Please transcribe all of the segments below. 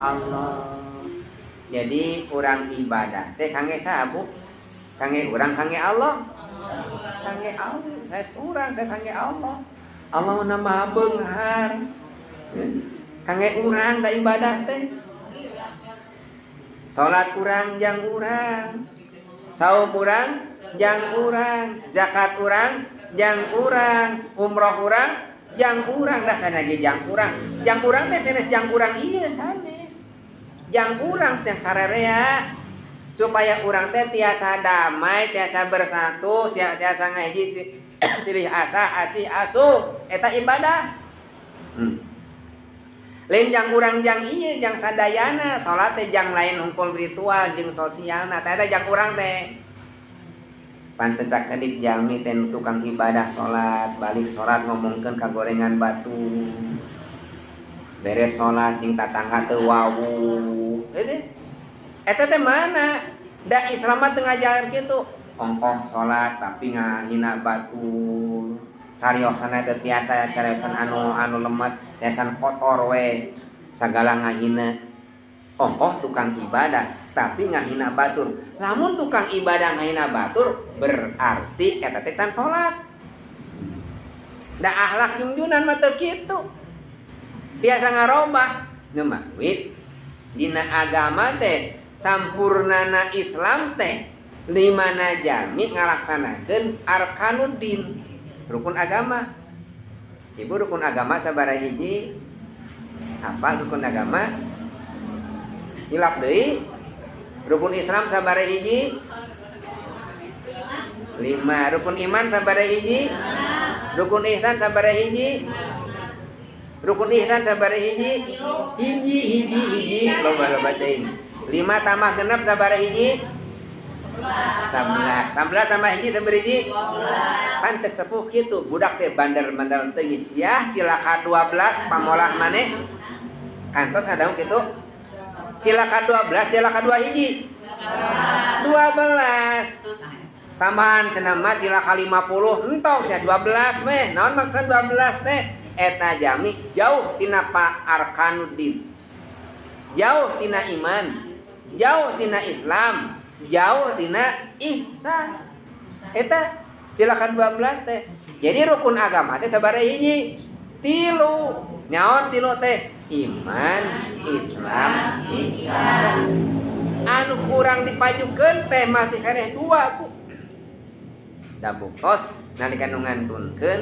Allah. Jadi urang ibadah teh kangge saha, Bu? Kangge urang, kangge Allah? Kangge Allah. Sanes urang, sanes kangge Allah. Allah na maha beunghar. Kangge urang da ibadah teh. Salat urang jang urang. Saum urang jang urang, zakat urang jang urang, umroh urang jang urang, dah sana ge jang urang. Jang urang teh sanes jang urang ieu sanes. Jang urang jang sarerea supaya urang teh tiasa damai, tiasa bersatu, tiasa ngahiji silih asah, asih asuh, eta ibadah. Lain jang urang jang ieu jang sadayana, salat teh jang lain hungkul ritual jeung sosialna, teh eta jang urang teh. Pantes sakedik jalmi teh tukang ibadah salat, balik salat ngomongkeun ka gorengan batu. Beres salat jeung tatangga teu wawuh. Eta teh mana? Da Islam mah teu ngajaran kitu. Ongkoh salat tapi ngahina batu. Cariosan teh tiasa cariosan anu lemes, cariosan kotor we. Sagala ngahina. Ongkoh tukang ibadah tapi ngahina batur. Lamun tukang ibadah ngahina batur berarti eta teh can salat. Da akhlak jungjunan mah teu kitu. Tiasa ngarobah. Nu mawit dina agama teh sampurnana Islam teh limana jami ngalaksanakeun arkanuddin, rukun agama. Ibu rukun agama sabaraha hiji? Apa rukun agama? Hilap deui. Rukun Islam sabaraha hiji? 5. Rukun iman sabaraha hiji? Rukun ihsan sabaraha hiji? Rukun ihsan sabaraha hiji? Hiji hiji hiji loba-loba teuing. 5 tambah genep sabaraha hiji? 11. 11 tambah hiji sabaraha hiji? 12. Pan cek sepuh kitu budak teh bandar-bandar teuing sia cilaka 12 pamolah maneh. Kantos ngadahung kitu. Cilaka 12, cilaka 2 hiji. 12. Tambahan cenah mah cilaka 50 entong sia 12 meh. Naon maksud 12 teh? Eta jami jauh tina pa arkanuddin. Jauh tina iman, jauh tina Islam, jauh tina ihsan. Eta cilaka 12 teh. Jadi rukun agama teh sabaraha hiji? 3. Nyaon 3 teh? Iman, Islam, ihsan. Anu kurang dipajukeun teh masih keneh 2, Bu. Da buktos nalika nu ngantunkeun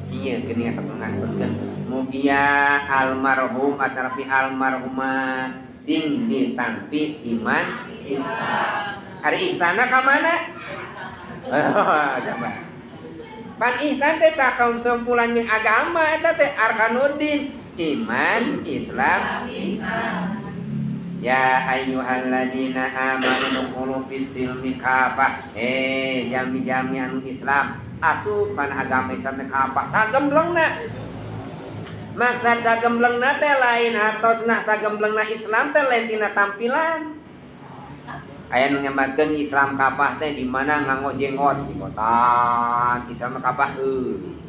kieu geuning sok ngantunkeun mugia almarhum atarapi almarhumah sing ditampi iman Islam. Ari ihsana ka mana? Oh, coba. Pan ihsan teh sakumpulan jeung agama eta teh arkanuddin, iman, Islam, ihsan. Ya ayyuhalladzina amanu dukhulu fis silmi kafah. Jami-jami anu Islam asup kana agama Islam teh kafah sagemblengna. Maksad sagemblengna teh lain hartosna sagemblengna Islam teh lain tina tampilan. Aya nu nyebatkeun Islam kafah teh di mana nganggo jenggot, jenggotan Islam kafah heuh.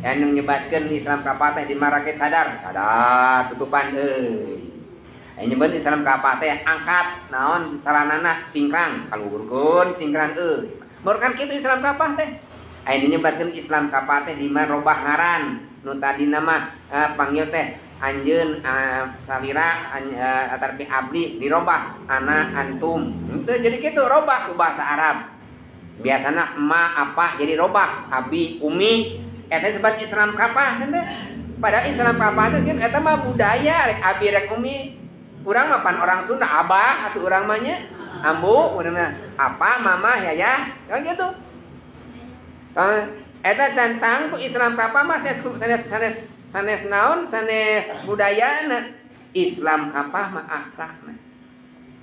Aya nu nyebatkeun Islam kafah teh di mana rakyat sadar, sadar tutupan euy. Aya nyebut Islam kafah teh angkat naon calanana cingkrang kaluhurkeun cingkrang euy. Baru kan kitu Islam kafah teh. Aya nu nyebatkeun Islam kafah teh di mana robah ngaran nu tadina mah panggil teh anjeun salira atarpi abdi dirobah ana antum. Henteu jadi kitu robah ku bahasa Arab. Biasana ma apa jadi robah abi umi eta disebut Islam kafah teh. Padahal Islam kafah teh eta mah budaya rek abi rek umi. Urang mah pan orang Sunda abah atuh urang mah nya ambu urang mah apa mama yayah kan gitu. Eta cantang tuh Islam kafah mah sanes sanes sanes naon sanes budayana. Islam kafah mah akhlakna.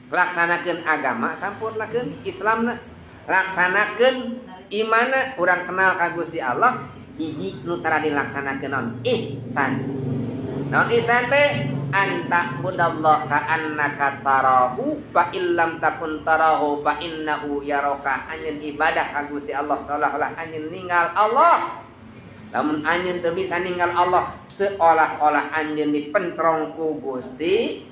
Laksanakeun agama sampurnakeun Islamna. Laksanakeun imanna urang kenal ka Gusti Allah hiji nu tara dilaksanakeun naon ihsan. Naon ihsan teh? Anta budallah ka annaka tarahu fa illam takun tarahu fa innahu yaraka. Anjeun ibadah ka Gusti Allah seolah-olah anjeun ninggal Allah. Lamun anjeun teu bisa ninggal Allah seolah-olah anjeun dipentrong ku Gusti